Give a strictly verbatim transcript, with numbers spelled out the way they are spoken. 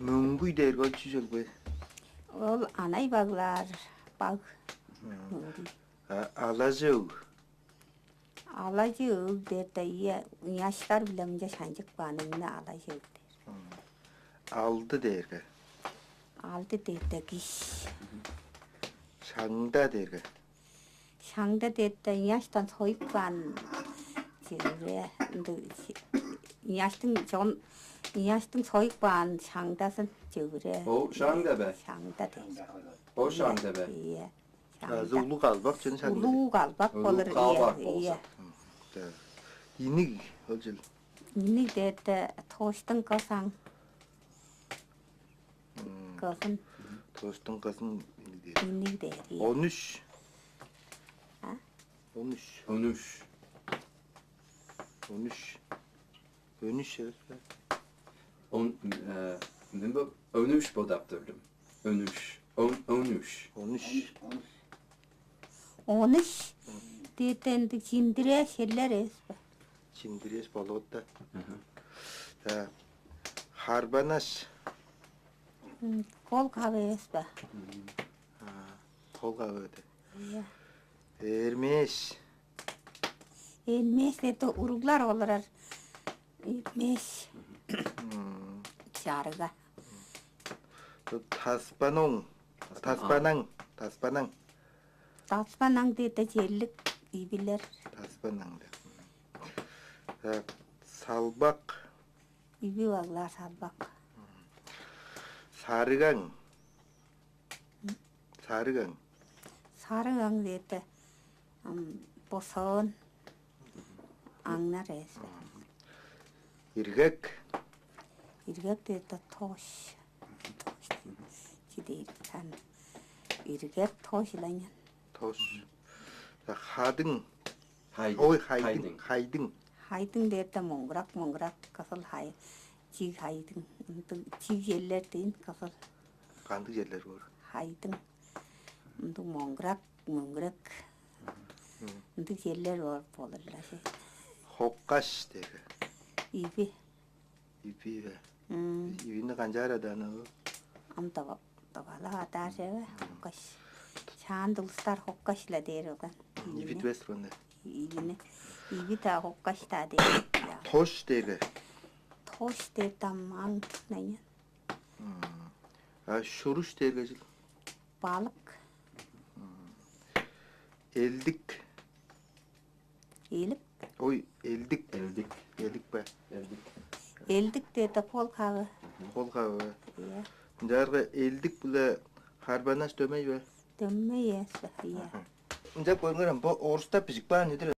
Мөңгүй дээрге ол чү чүл бе? Ол анай баглаар, баг. Мөңгүй. А, алажы өг. Алажы өг дээрде, ийе, ыяштар-биле мынча шанчып каан, ынны алажы өг дээр. Алды дээрге. Алды дээрде киш. Шаңда дээрге. Шаңда дээрде ыяштан союп каан чүве. Ынды ыяштың чон ыяштың союп каан шаңдазын чүве. Ол шаңда бе? Шаңда дээр. Ол шаңда бе? Ийе. Азы улуг албак чүнү шаңда. Улуг албак болур. Улуг албак болза. Ийе. Иник ол чүл. Иник дээрде тоштуң кызаң. Кызын. Тоштуң кызын иник дээр. Иник дээр. Он үш. А? Он үш. Он үш. Он үш. Он үш эвес бе? Он э, мен бо он үш бодап турдум. Он үш. Он он үш. Он үш. Он үш дээрде ындыг чиндирээ шерлер эвес бе? Чиндирээш болуп атты. За, харбанаш. Кол кавы эвес бе? Кол кавы эвес. Эрмеш. Эрмеш дээрде уруглар олурар. Эрмеш. Чарыга. Таспаноң. Таспанаң. Таспанаң. Таспанаң дээрде черлик ивилер. Таспанаң деп. Так, салбак. Иви баглаар салбак. Сарыгаң. Сарыгаң. Сарыгаң дээрде босоон аңнар эвес бе? Иргек. Иргек дээрде тош. Тош. Чидээр сан. Иргек тош иланян. Тош. Хадың. Хайдың. Ой, хайдың. Хайдың. Хайдың дээрде моңгурак моңгурак кызыл хай. Чиг хайдың. Ындыг чиг черлер дейн кызыл. Кандыг черлер боор? Хайдың. Ындыг моңгурак мөңгүрек. Ындыг черлер боор болур-ла. Хоккаш деги. Иби. Иби бе? Ивини канчаар адааны ол? Ам дова довала адаажева хоккаш. Чаан дулустар хоккаш-ла дээр болган. Ивит веструнда. Ивини. Иви да хоккаш да дээр. Тош деги. Тош дээр таман наян. А шуруш дээрге жыл. Балык. Элдик. Элик. Ой, элдик. Элдик. Элдик бе? Элдик. Элдик дээрде кол кавы. Кол кавы. Иә. Ынчаарга элдик биле харбанаш дөмей бе? Дөмей эс. Иә. Ынча көрүңөрем, бу орустап бижик баан недир?